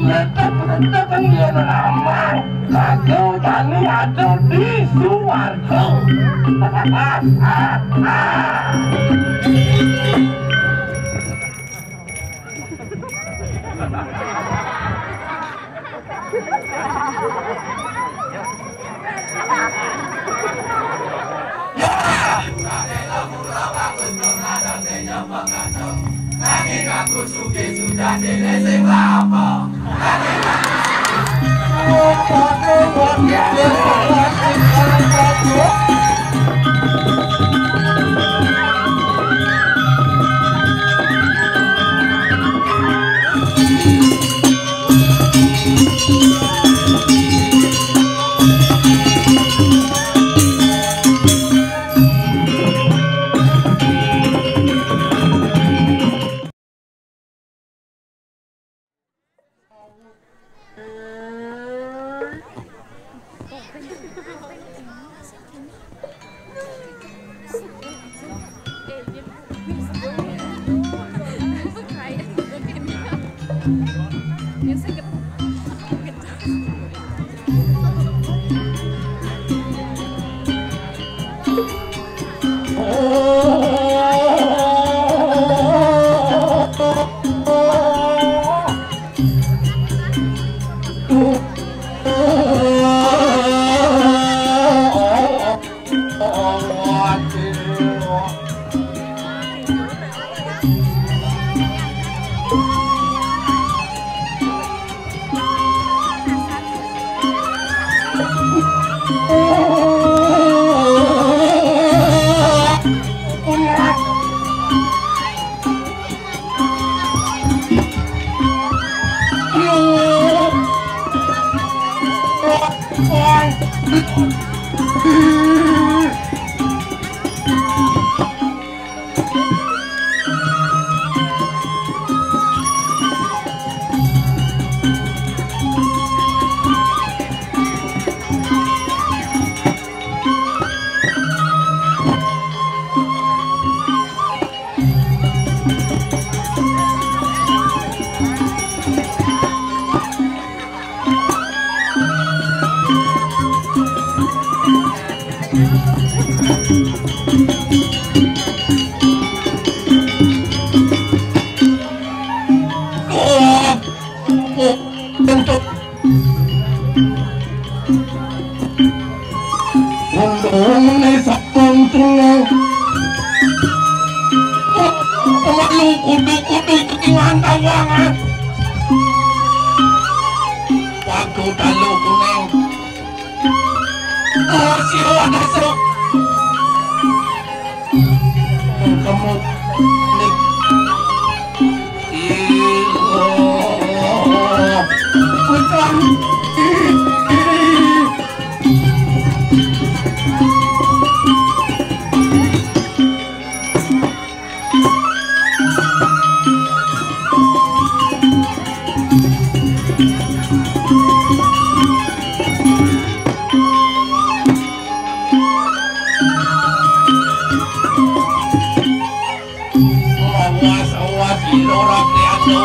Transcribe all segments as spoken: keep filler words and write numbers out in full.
Tetep, tetep yen ramah. Aduh, tani aduh di suwarga. Undungné sabung tuna. Pemalu kudu-kudu ketingan tawangan. Waktu talu kuning. Oh, siwa dasuk. Kamu nik. Iya. Bukan. Awas, awas, ilorot lihat lo.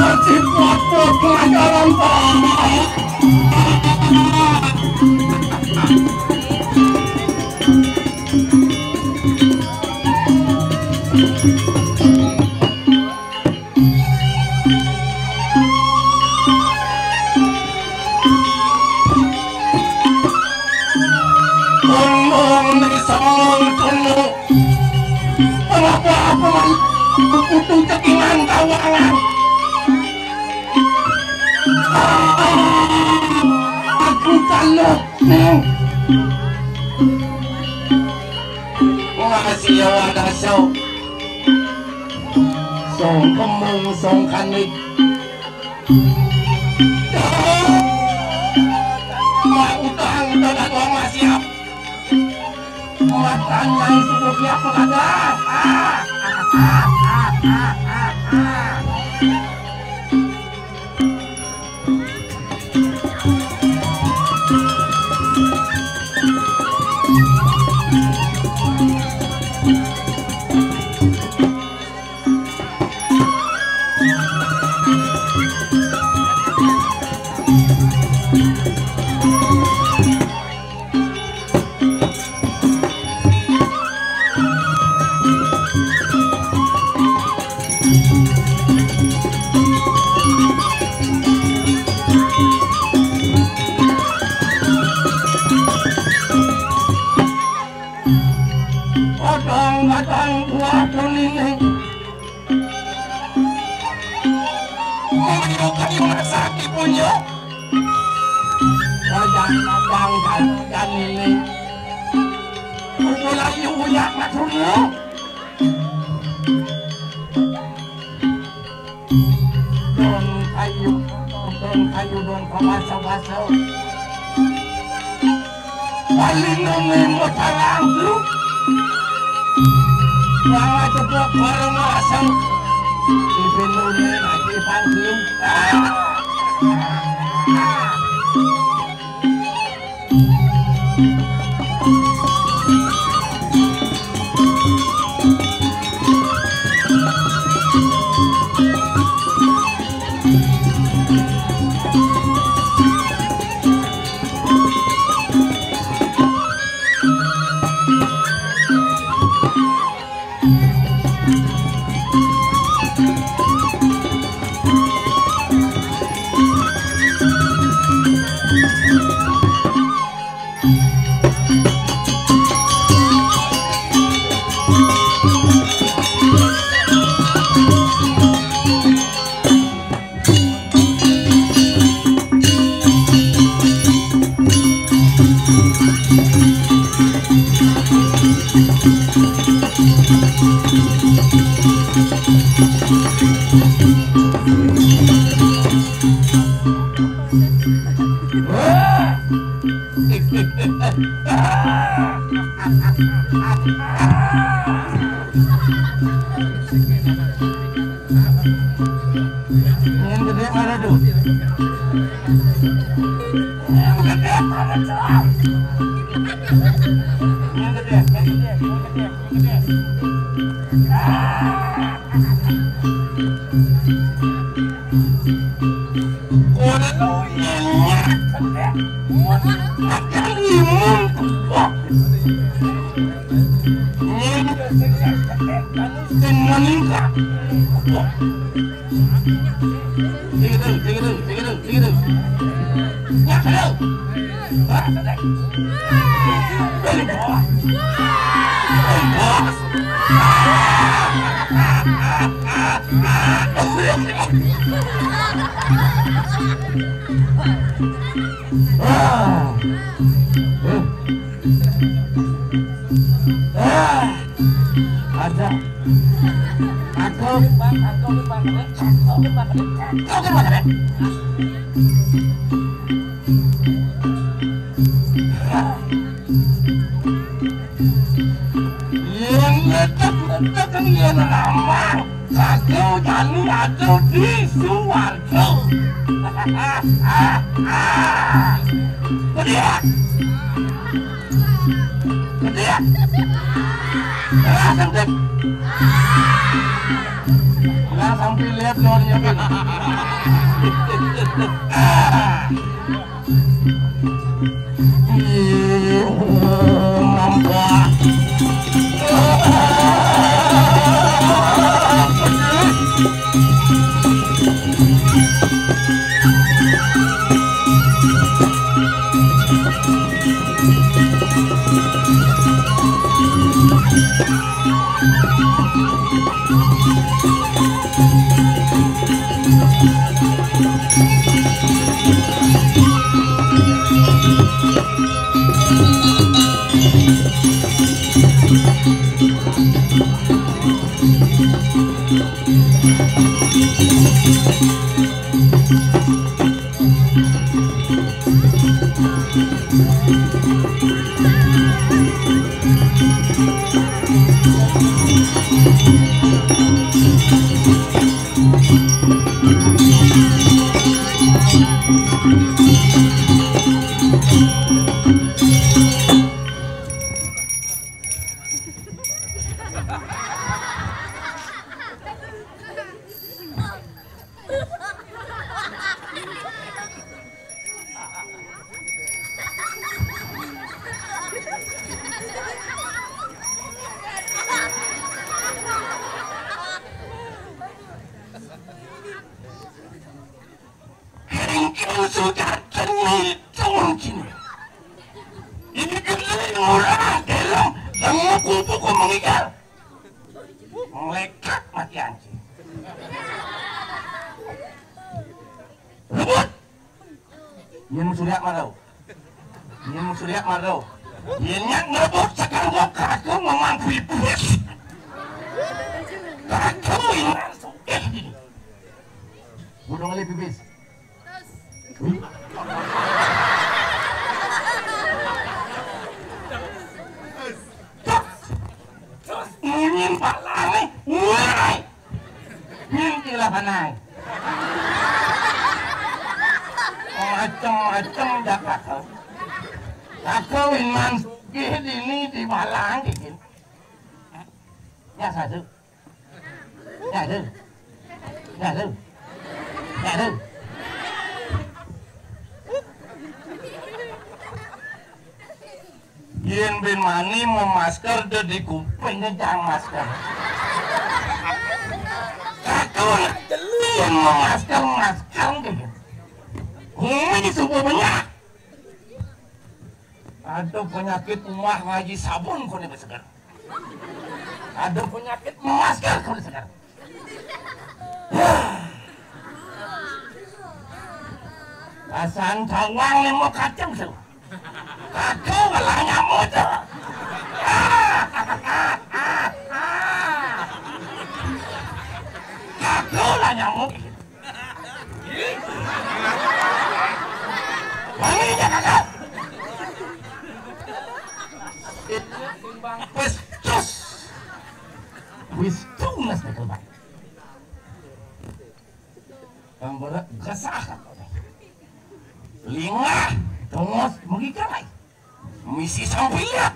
Masih kuat-kuat pelajaran, Pak. Ngomong nih, songong tunu. Apa-apa, man. Kukutu cekingan kawangan. Ah, aku talut nih. Wah, siawa dasau. Song kemung, song kanik. Mak utang, utang, utang, mak siap. Mak tanya itu dia pengadas. Ah, ah, ah, ah, ah, ah, ah. Potong batang buah kuning. Menunjukkan rumah sakit punya. Padang-padang dan ini. Kumpulan yang punya maksudnya. Don kayu, don kayu, don pabasa-basa. Paling nungguin matalang tu. Mama tepuk bareng asam. Ipin nungguin aja panggung. Yang gede mana tuh? Yang gede mana tuh? Yang gede, yang gede, yang gede, yang gede. Kalau yang gede, yang gede. Ini gede, yang gede. Yang meningkat. Tinggi terus, tinggi terus, tinggi terus, tinggi terus. Nyakal. Hah? Dari bawah. Dari bawah. Ah. Eh. Ah. Ada. Aku, aku, aku, aku, aku, aku, aku. Yang letak-letak yang ramah, kagak jani ada di Suwargo. Bedia. Bedia. Ah, sempit. Nggak sampai lihat doangnya kan. Ih, nampak. Sudah tenang, mungkin. Ini gedé murah, dalam, lemu kupu ku mengigal. Melekat mati anjing. Rebut. Yén Surya marau. Yén Surya marau. Yén nyak ngerebut sekarang gua kagak ngomong pipis. Kagak ingat sugih ini. Udah ngeli pipis. Terus munyin palane, woi. Nyin kila panai. Macem-macem dah kakak. Kakak Winman Sugih dini di balang dikit. Ya satu. Nyaru. Nyaru. Nyaru. Yén bin mani mau masker deh di kupingnya jangan masker. Kakak jeli yén mau masker masker deh. Ini subuh banyak. Ada penyakit umah ngaji sabun kone besegar. Ada penyakit masker kone segar. Pasan tawang lemo kacang tu. Kacau lah nyamuk tu. Kacau lah nyamuk. Wanginya kagak. Wis cus. Wis tunas nih kerbau. Gambar gesah. Lingah, tongos, mengikal. Misi sampai lihat.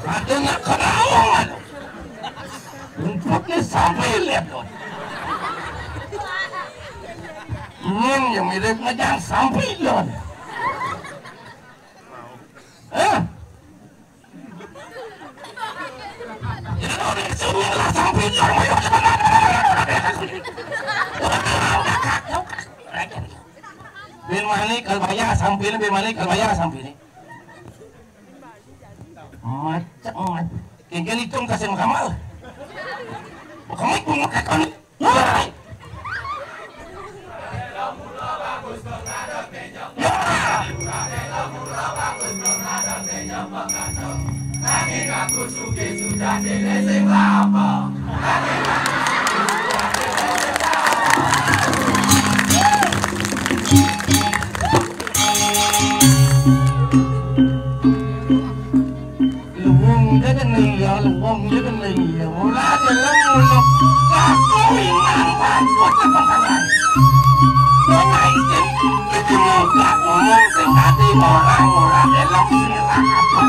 Ada nak kenal. Rumputnya sampai lihat loh. Ini yang mirip ngejang sampai loh. Eh? Ini orang semua lah sampai loh. Bin Malik Kalbaya sampai ini, Bin Malik Kalbaya sampai ini. Macam macam. Kengkel itu kasih makamal. Kami pun makan. Woi. Ya. Luwung jagane ya, luwung jagane ya, ora gelem muluk. Kakuwinan patut kepentangan. Ora izin, iki muka umum sing dadi orang ora gelem sira apa.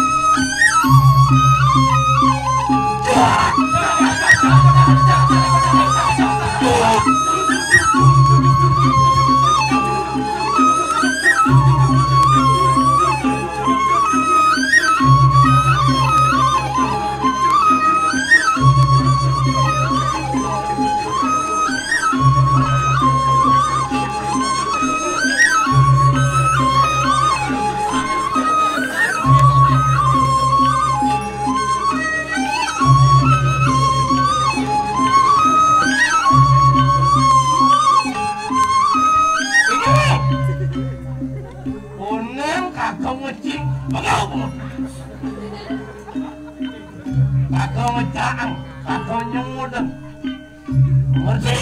Kuning kagak ngecing, bengau. Kagak ngecang, kagak nyemudeng. Ngerti?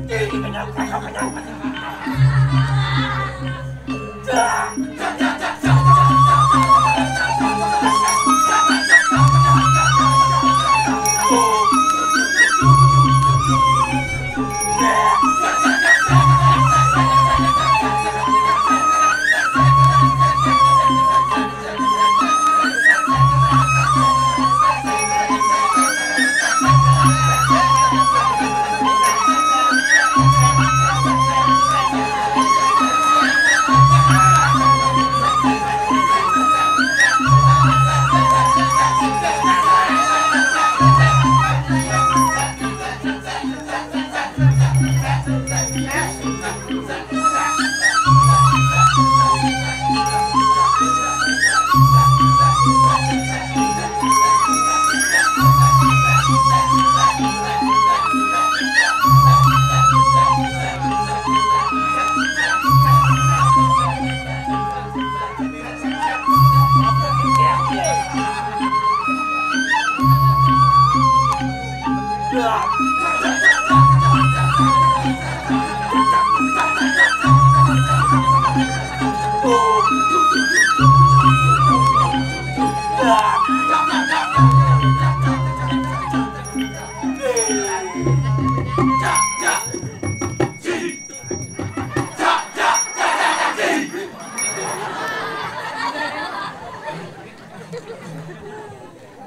Ini kenyang, kagak kenyang.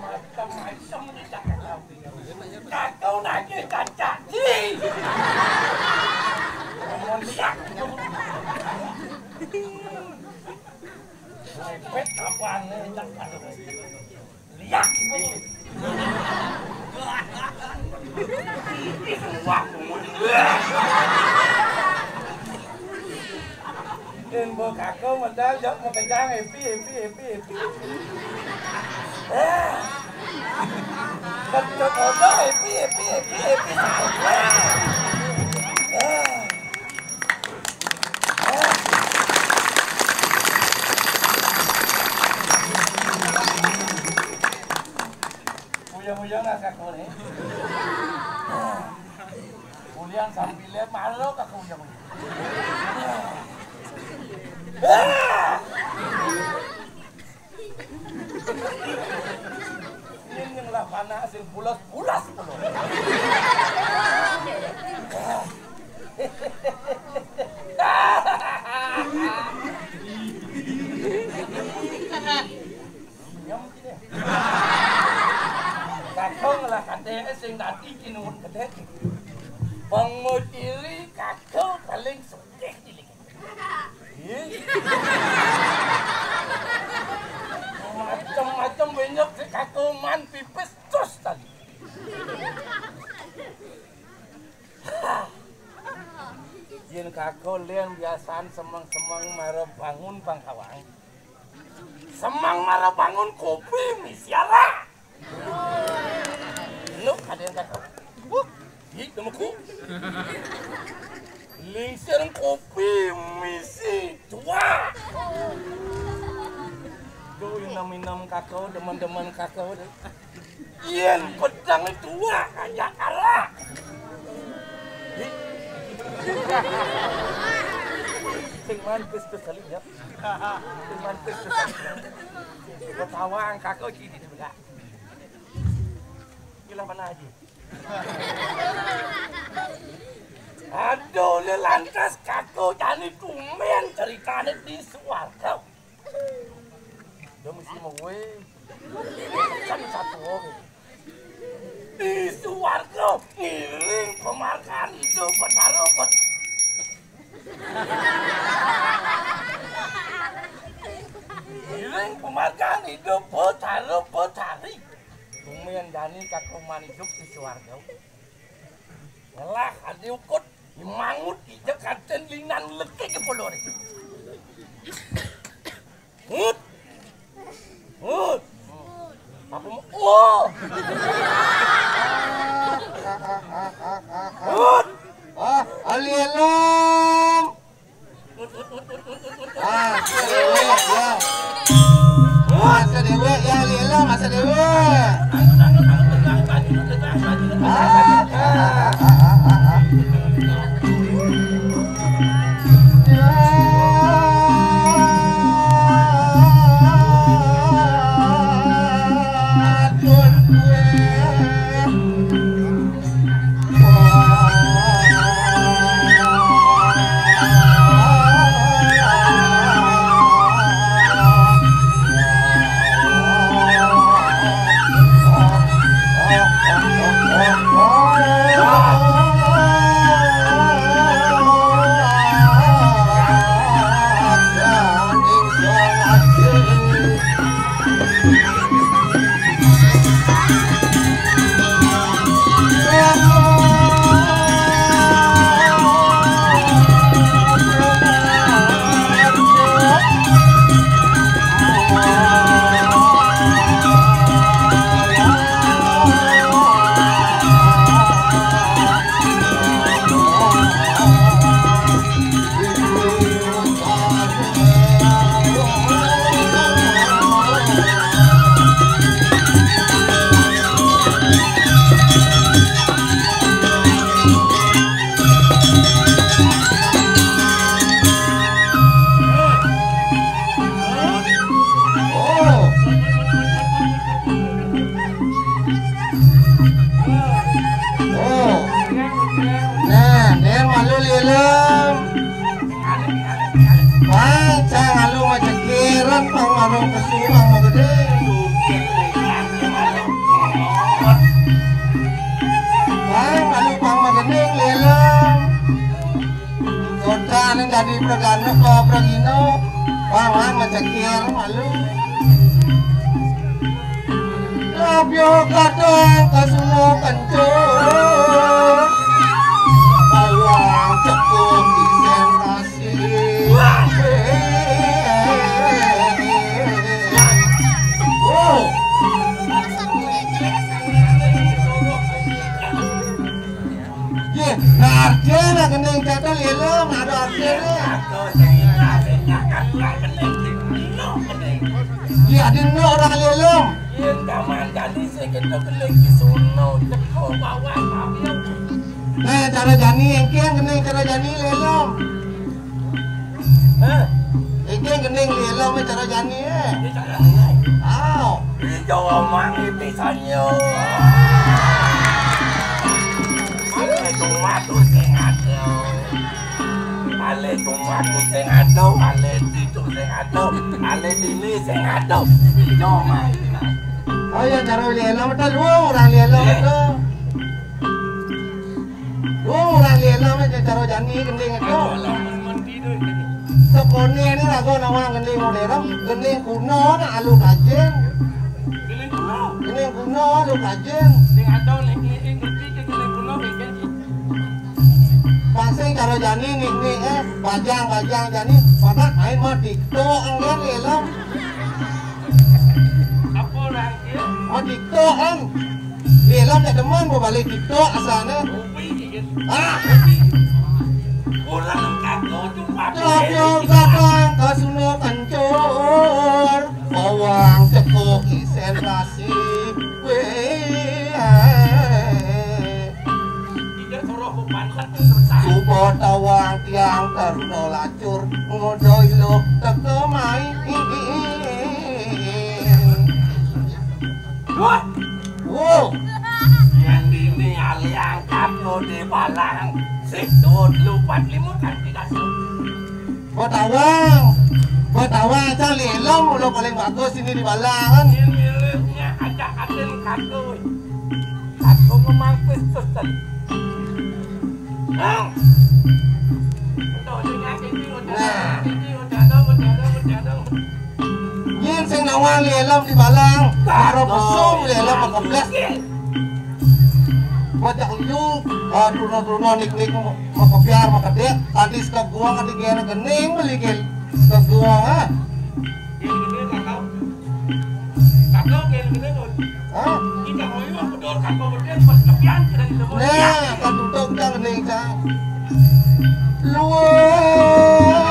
Macem-macem iki cakep. Kakau nangis cacaci. Ngomong liak. Mepet apane, cak, aduh. Liak. Ih, wah. Yen mbok aku medal, jok mau kencang, happy, happy, happy, happy. Eh. Kentut ojo, happy, happy, happy, happy, salah. Eh. Eh. Uyang-uyang lah kakone. Ulian sambil malu kakone uyang-uyang. Ah! Ini yang lah panas, yang pulas, pulas, pulas. Nyem kene. Kakung lah kate sing dadi kinuwun gedhe. Wong muciri kakung paling sugih cilik. Ih. Macem-macem benyok sing kakuman pipis terus tadi. Yen kakung len biasan semeng-semeng mara bangun pangkawang. Semang mara bangun kopi misi arak. Lu ada yang kata, "Wuh, di temuku." Lingsir kopi misi dua. Tuh, inem-inem kakau, demen-demen kakau deh. Yen pedang dua aja kalah. Sing mantis tuh kali ya. Sing mantis tuh kali ya. Ketawa angka kau gini juga. Gila mana aja. Aduh, lelantas kakau jani tumen ceritane di suarga. Dia mesti mau gue. Kan satu orang. Di suarga ngiring pemarkan hidup Betara Bet-, ngiring pemarkan hidup Betara Betari. Lumayan jani kakuman hidup di suarga. Ngelah adi ukut, mangut ijek katen linan leke ke polore. Hut. Hut. Aku mau. Oh. Hut. Ah, ali alam. Hut, hut, hut, hut, hut, hut, hut. Ah, dewe, ya. Masa dewe, ya, ali alam, masa dewe. Ah, ah, ah, ah, ah. Pang magending. Bang, malu pang magending, Lélém. Soda ning dadi pregana apa pregina. Bang, bang, macekir, malu. Labya kadang kasuna kencur. Bawang cekung isin rasi. Oh. Yé, nah, artiné gending cakep Lélém, ada artiné. Yé, ada no orang Lélém. Yén jaman jani sing kéto gending kasuna, cekung bawang, labya. Nah, cara jani, éngkén gending cara jani Lélém. Hah? Iki gending Lélém cara jani, é. Iki cara jani. Aw. Ijo omang iki sanyo. Ale cuma tuh sing ado. Ale cuma tuh sing ado, ale itu sing ado, ale dini sing ado. Ijo omang iki, Mas. Oh ya, cara Lélém, betul. Wah, orang Lélém itu. Oh, orang Lélém aja cara jani gending itu. Sekoné ini lagu nama gending modern, gending kuno, nah, alu kajeng. Gending kuno. Gending kuno, alu kajeng. Sing ada nek ngerti ke gending kuno, kayak gitu. Pasing cara jani nih, nih, eh, bajang, bajang jani, pada main mah dikto, enggak Lélém. Apa orang dia? Mah dikto, kan. Lélém tak demen mau balik dikto asalnya. Ah. Orang kagak cuma Kadang, kadang kasuna kencur, bawang cekung isin rasi. Wéh. Suba tawang tiang teruna lacur, ngodo iluh teka mai. Wah. Wow. Yang ini alih angkat lo di balang. Sik tuh lupat lima kan tidak sih. Betawang. Betawang aja Lélém, ulo paling bagus ini di balang kan. Ini Lélémnya ada atin kado. Kado memang Kristus tadi. Bang. Tuh, ini, ini, udah, nah. Ini, udah dong, udah dong, udah dong. Yén sing nawang Lélém di balang, karo pesung Lélém makeblas. Bocah liu, ah, truna-truna nik-nik makebyar, makedék, tadi sekaguang, tadi gana gending beli gén. Sekaguang, ah. Ini, ini, kakak. Kakak, ini, ini, Hah? Nah, kan tutup dah gending, Cang. Luar.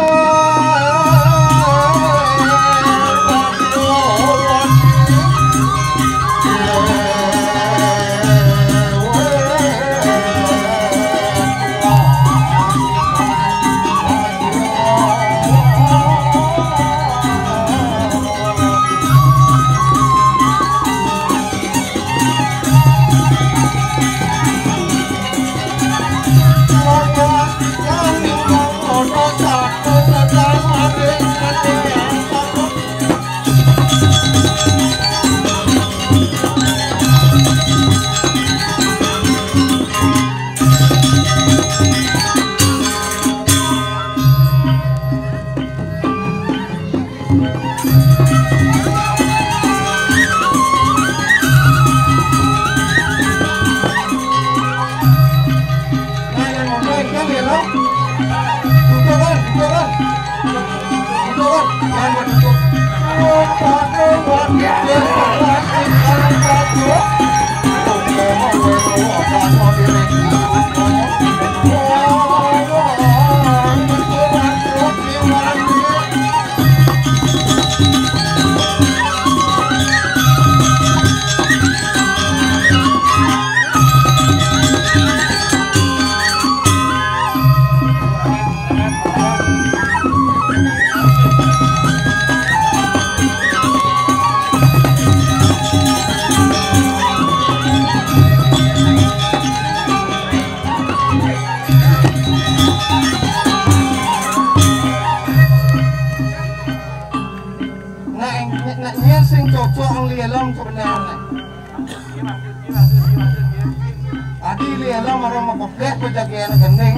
Adi Li Elom mara makoplek pajagian gending.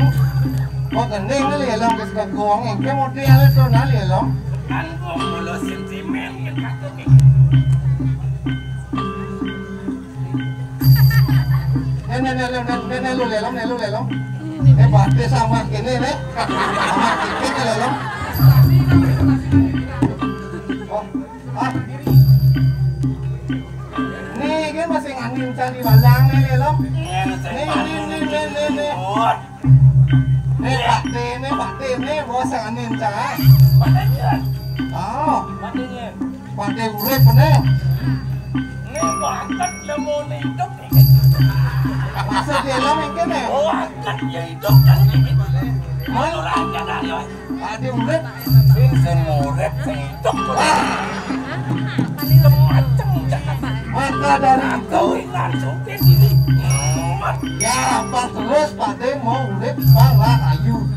Kok gending Li Elom ke segagong, engke model itu nah Li Elom. Kan gua mulu sentimen ke kaki. Nih, nih, nih, nih, nih, nih, lu Li Elom, nih, lu Li Elom. Eh, batis sama ini, nih. Sama ini, Li Elom. Oh, ah. Nih, kan masih nganin cari balang, nih, Li Elom. Nih, nih, nih, nih, nih, nih. Nih, Pak T, nih, Pak T, nih, bos yang nganin cari. Oh. Pade urip, bener. Ini bakat ilmu hidup ini. Maksud dia lo mungkin ya? Oh, angkat ya hidup kan ini. Malu raja dari, oi. Pade urip. Sing, sing urip, sing hidup. Wah. Macem-macem jangan. Maka dari itu, aku langsung ke sini. Ya, apa terus pade mau urip pala ayu?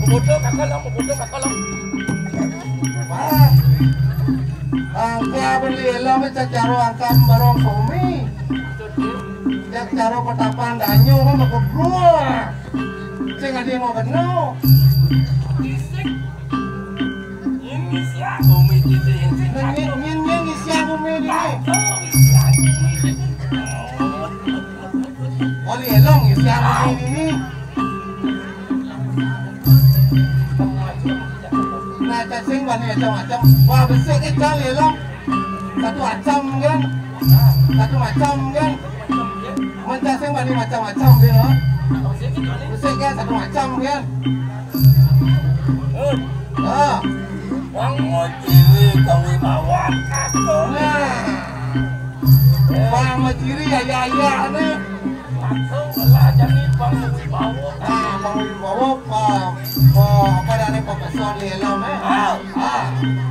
Bodoh kakolong, bodoh kakolong. Wah. Angka beli elom cak caro angka barong komi. Cak caro petapan danyu mah keblua. Sing ada yang mau kenal. Ini siang bumi ini. Ini, ini, ini siang bumi ini. Oli elong ya siang bumi ini. Nah, cacing bani macam-macam. Wah, besik ikan ya, Long. Satu macam kan? Satu macam kan? Mencacing bani macam-macam dia, Long. Besik kan satu macam kan? Nah. Wong mau ciri kewibawaan kakung. Nah. Wong mau ciri ya, ya, ya, nih. Langsung lah jadi Bang Wibowo. Nah, Bang Wibowo, Pak, Pak, apa namanya, Pak Peson di Elom, eh? Ah. Ah.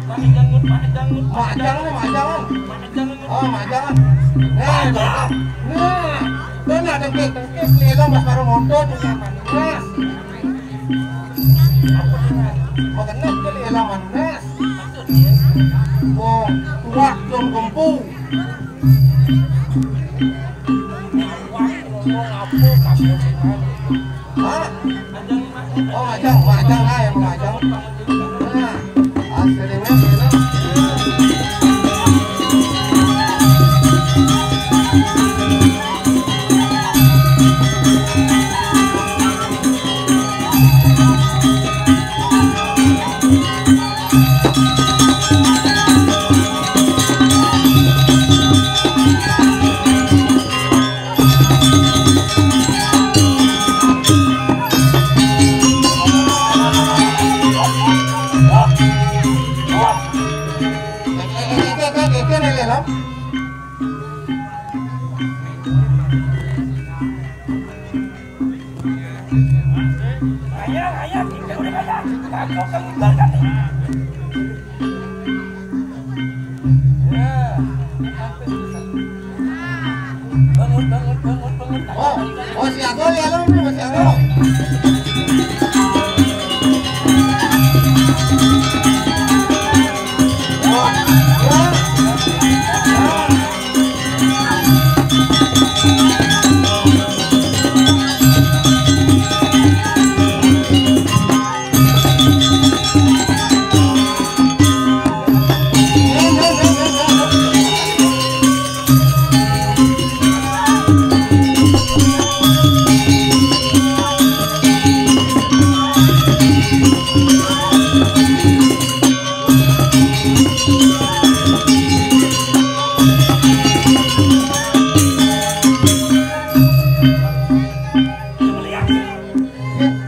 Mak Jangut, Mak Jangut, Mak Jangut, Mak Jangut. Mak Jangut. Oh, Mak Jangut. Nah, nah, nah, nah, dengkek-dengkek di Elom, Mas, baru mondot, punya manis. Apa tuh, Mas? Mau kena ke di Elom, manis. Oh, kuat, dong, gempu. Hah? Oh, majang, majang lah ya, majang. Nah, asli, Mas, ya. Bangun, bangun, bangun, bangun. Oh, oh, si Agol ya, lo, si Agol.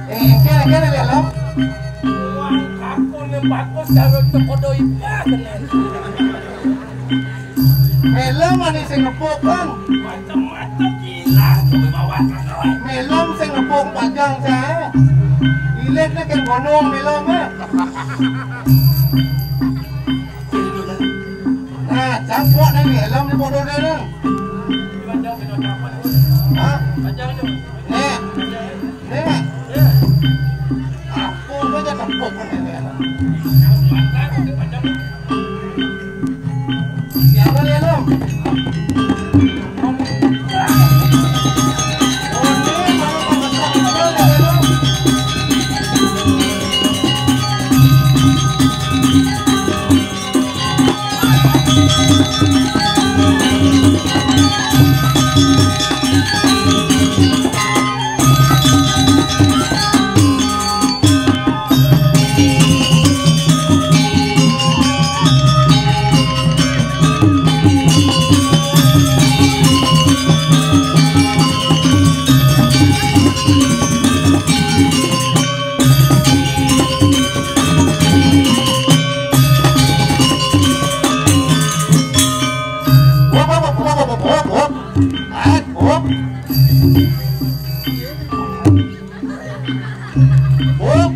Eh, kira-kira ya, Long. Wah, aku nih bagus, kalau toko doi, wah, bener. Melem ane sing ngepuk, Bang. Macem-macem gila, coba bawa. Melem sing ngepuk pajang sae. Ilit nek yang gunung melem, eh. Nah, campur nih melem di bodoh deh, Bang. Hah? Nih. Nih. Aku aja tempuk nih. Siapa Hop, hop, hop, hop, hop, hop, hop. Hop. Hop.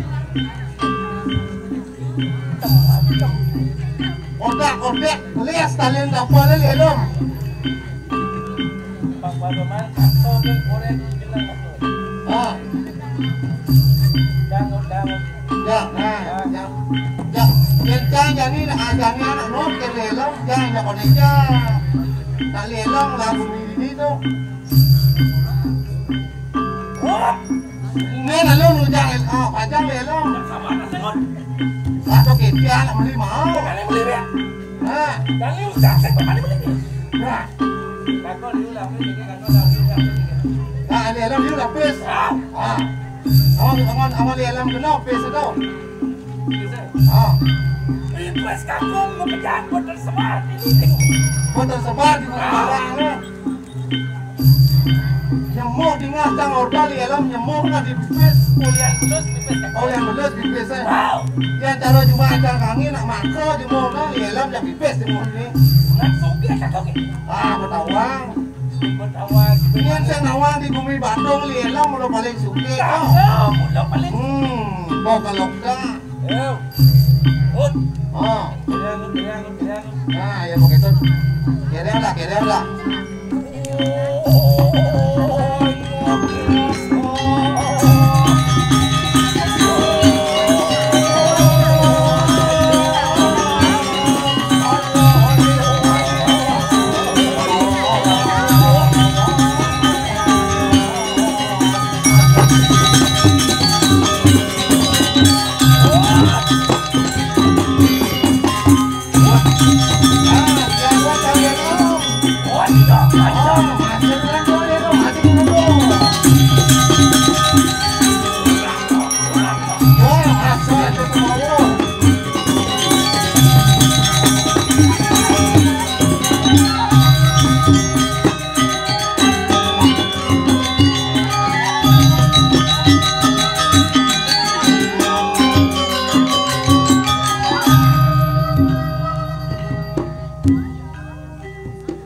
Otak, otak, lias talin kapal lelom. Bang Badoman, atau ke korek bilang apa? Ah. Dangut, dangut. Ya, nah, ya. Ya. Kencang jani, ah, jani anak nok ke lelom, jang ya koneja. Tak lelom lagu ini tu. Wah. Ini lalu nujang, oh, pajang lelom. Sama anak sengon. Satu kita anak beli mau. Bukan yang beli ya. Nah. Dan ini udah saya kembali beli ni. Nah. Kakak dia udah beli, kakak dah beli, dah beli. Nah, ini alam dia udah pes. Ah. Ah. Awak, awak, awak ni alam kena pes tu. Pes, eh? Ah. Eh, pes kakak mau kerja, buat tersebar di ni. Buat tersebar di mana-mana, eh? Nyemuh dingah cang orga di alam nyemuh na di pipis. Ulian belus pipis. Ulian belus pipis, eh. Wow. Yang cara cuma cang kangi nak maka nyemuh na di alam yang pipis nyemuh ni. Nak sugih tak kau ke? Ah, betawang. Betawang. Ini yang saya nawang di bumi Bandung di alam mula paling sugih. Tahu, mula paling. Hmm, kau kalau tak. Yo. Ut. Ah. Kerang, kerang, kerang. Nah, ya begitu. Kerang dah, kerang dah.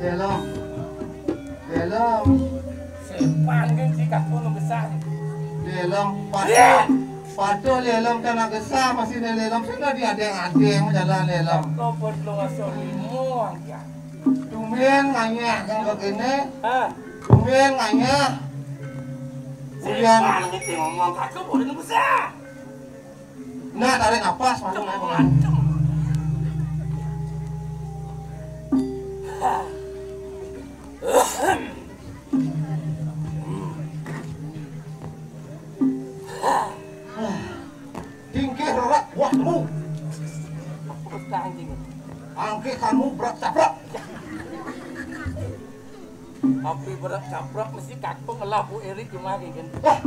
Lelong. Lelong. Sepan kan si kakak nu besar. Lelong. Patuh. Iya. Patuh lelong tanah besar masih lelong. Sudah di adeng-adeng jalan lelong. Kau perlu masuk limo angkat. Tumben nganyah kan begini. Ah. Tumben nganyah. Ulian. Sepan kan si ngomong kakak boleh nu besar. Nah, tarik napas, masuk naik pengantum. Tingkih rerak buah temu. Angkih kamu berak cabrak. Tapi berak cabrak mesti kakung ngelah Bu Erik cuma kayak gini. Wah.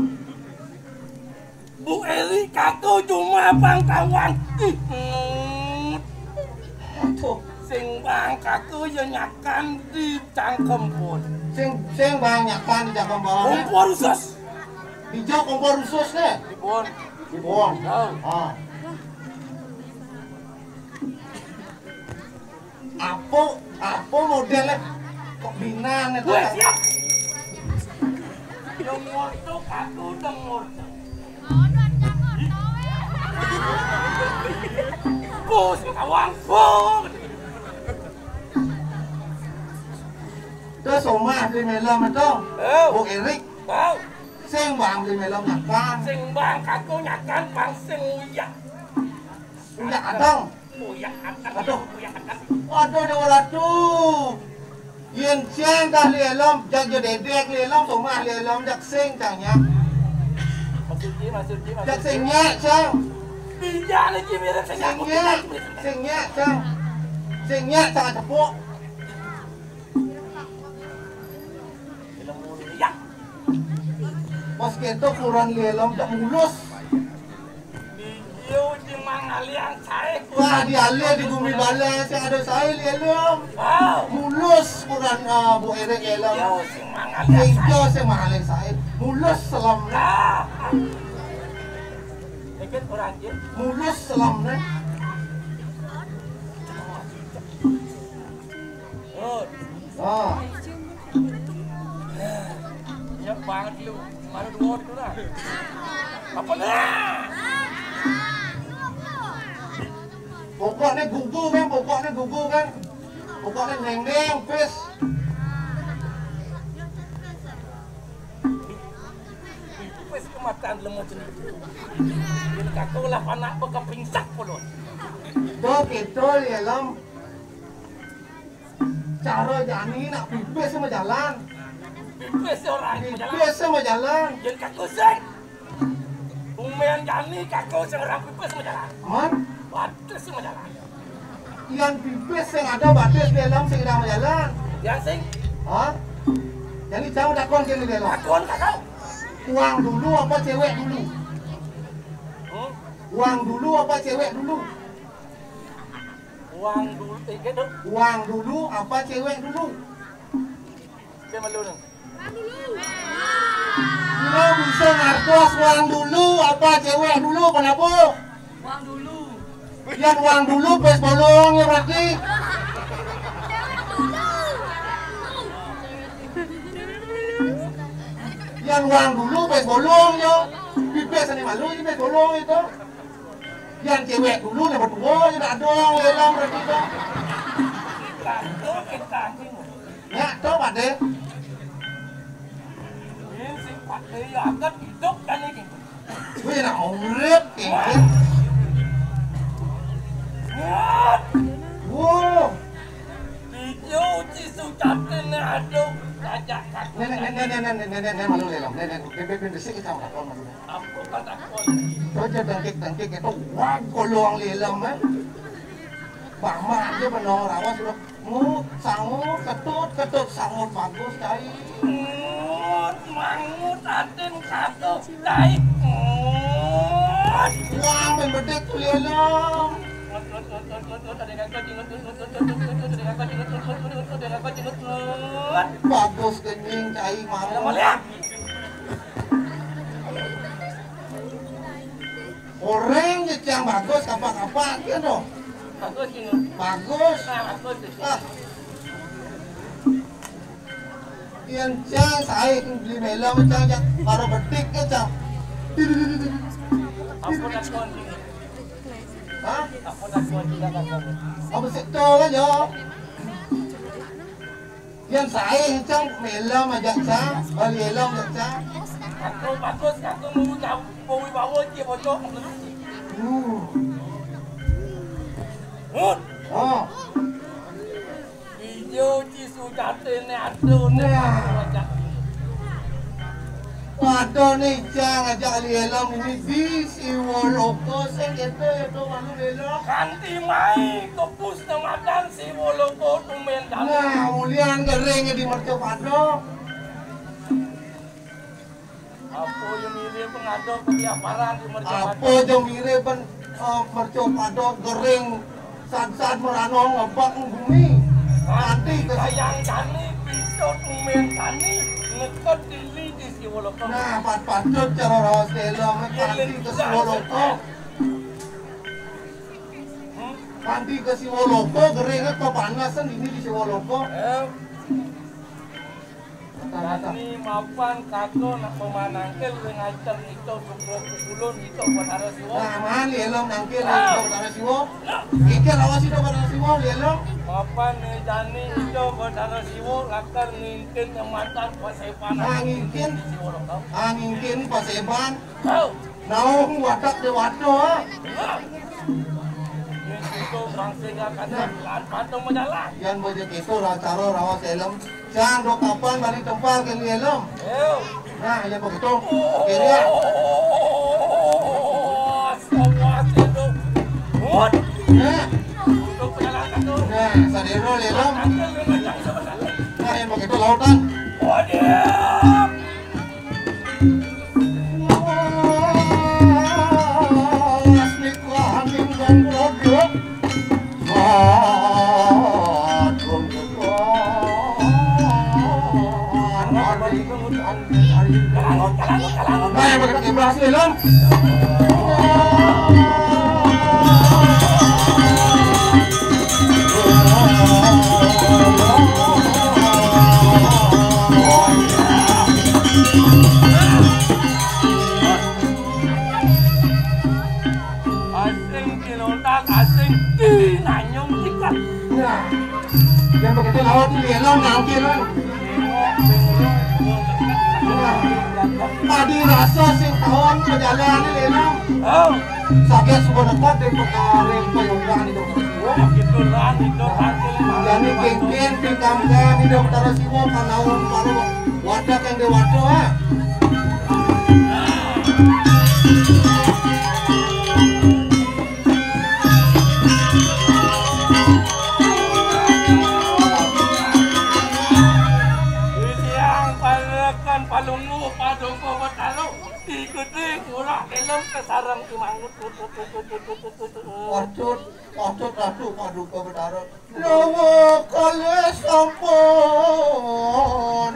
Bu Eli kaku cuma bangkawan. Ih, ngut. Aduh. Sing bang kaku ya nyakan di cangkem pun. Sing, sing bang nyakan di cangkem pun. Kompor usus. Hijau kompor usus nih. Di pun. Di pun. Tahu. Ah. Apa, apa modelnya kok binang itu? Weh, siap. Dengor tuh, aku dengor tuh. Bos, kawan, bos. Terus omah di Melam itu, eh. Bu Erik. Tahu. Sing bang di Melam nyakan. Sing bang, aku nyakan, bang sing uyak. Uyak adang. Uyak akan, aduh. Uyak akan. Aduh, Dewa Ratu. Cang dah Li Elom, jak jo dedek Li Elom, somah Li Elom, jak sing cang nyak. Maksud ji, maksud ji, maksud Jak sing nyak cang. Bijak ni ji mirip sing Sing nyak, nyak, sing nyak cang. Sing nyak cang cepuk. Pas keto kuran Li Elom tak mulus. Di jiu ji mangalian sae. Wah, di alia di bumi bala sing ada sae Li Elom. Wow. Mulus kuran, ah, Bu Erek Li Elom. Jiu sing mangalian Sing sae. Jo sing mangalian sae. Mulus selom. Ah. Dikit orang je. Mulus selom ne. Oh. Ah. Banyak banget lu. Mana dua itu dah. Apa dah? Pokoknya gugu kan, pokoknya gugu kan. Pokoknya neng-neng, pis. Pis kematian lemah jenis. Ini kakak lah panak bakal pingsak pun. Tuh, gitu, ya, Lom. Cara jani nak pipis sama jalan. Pipis orang sama jalan. Pipis sama jalan. Yang kaku sing. Umen jani kaku sing orang pipis sama jalan. Man? Batis sama jalan. Yang pipis sing ada batis Li Elom sing ada sama jalan. Yang sing? Hah? Jadi cang takon ke Li Elom. Takon kakak. Uang dulu apa cewek dulu? Hmm? Uang dulu apa cewek dulu? Uang dulu, eh, gitu. Uang dulu apa cewek dulu? Dia malu ni. Lo bisa ngartos uang dulu apa cewek dulu, kenapa? Uang dulu. Yang uang dulu, pes bolong ya berarti. Yang uang dulu, pes bolong ya. Pipis ini malu, ini pes bolong itu. Yang cewek dulu dah bertua je dah dong lelang berarti dah. Nyak tu pade. Ini si pade ya agak hidup kan ini. Wih nak urip ini. Wow. Video ci sucatin aduh. Ajak aku. Nenek, nenek, nenek, nenek, nenek, nenek, malu lelang. Nenek, nenek, nenek, nenek, nenek, Aja dengkik-dengkik itu, wah, golong lilem, eh. Mama aja benong rawas udah ngut, sangut, ketut, ketut, sangut bagus, cai. Ngut, mangut, atin, satu, cai. Ngut. Wah, main bedik tuh lilem. Ngut, ngut, ngut, ngut, ngut, ngut, ada yang kau jingut, ngut, ngut, ngut, ngut, ngut, ngut, ada yang kau jingut, ngut, ngut, ngut, ngut, ada yang kau jingut, ngut. Bagus kening, cai, mau. Ada melihat. Orang je yang bagus, kapak-kapak dia tu. Bagus je. Bagus. Ah, bagus je. Ah. Yang cang saya beli mela macam yang baru betik ke cang. Apa nak kau ni? Hah? Apa nak kau ni? Apa sektor kan ya? Yang saya cang mela macam cang, beli mela macam cang. Aku bagus, aku mau jauh, mau bawa dia bocor. Hmm. Hut. Oh. Ijo ci sujatine aduh. Nah. Waduh nih, cang ajak Li Elom ini di Siwoloko sing itu, itu malu Elom. Kanti mai kepus nang madan Siwoloko tumben kali. Nah, mulian kering di mercu pado. Apa yang milih pengaduk di aparan di mercu pado? Apa yang milih pen, eh, mercu pado kering sad-sad meranong ngebak bumi. Kanti ke sayang kami, pisau tumben kami, ngeket dili di Siwoloko. Nah, pat patut cara rawas Elom, kanti ke Siwoloko. Kanti ke Siwoloko, geringnya kepanasan ini di Siwoloko. Eh. Kata-kata. Kami mapan kato nak memanangkil dengan cel itu suku pukulun itu buat arah Siwo. Nah, man, Li Elom nangkil itu buat arah Siwo. Kikir awas itu buat arah Siwo, Li Elom. Mapan ni jani itu buat arah Siwo, lakar ngintin yang mantan pasepan. Nah, ngintin. Di Siwo lo tau. Ah, ngintin pasepan. Tau. Naung watak dewata, ah. Tuh, Bang Singga kata, lan patung majalan. Yan begitu cara raos Elem. Jang do kapan bari tempal ke Elem. Ayo. Nah, yan begitu. Kiri ya. Oh, astagfirullahaladzim. Mut. Nah. Untuk pejalan kaki. Nah, sadero Elem. Kaki lu kencang sebenarnya. Nah, yan begitu lautan. Waduh. Asing kilotan, asing tinanyong tikat. Nah, yan begitu lawan si Elem nangkil. Nah, tadi rasa sing tawon majalan ni Elem. Oh. Saget suba nekot di pekaring payunggang di Dokter Siwo. Gitulah, itu hasil. Jadi kengken pikamkan di Dokter Siwo kanaon baru wadah yang dewasa, ah. Siang palekan palungguh padongko betalu. Ikuti ulah Elem kesarang imangut. Patut, patut Ratu Paduka Betara. Lawa kalih sampun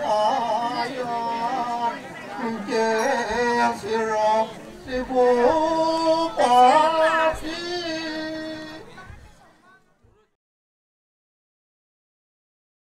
ayat. Inggih sira sibu.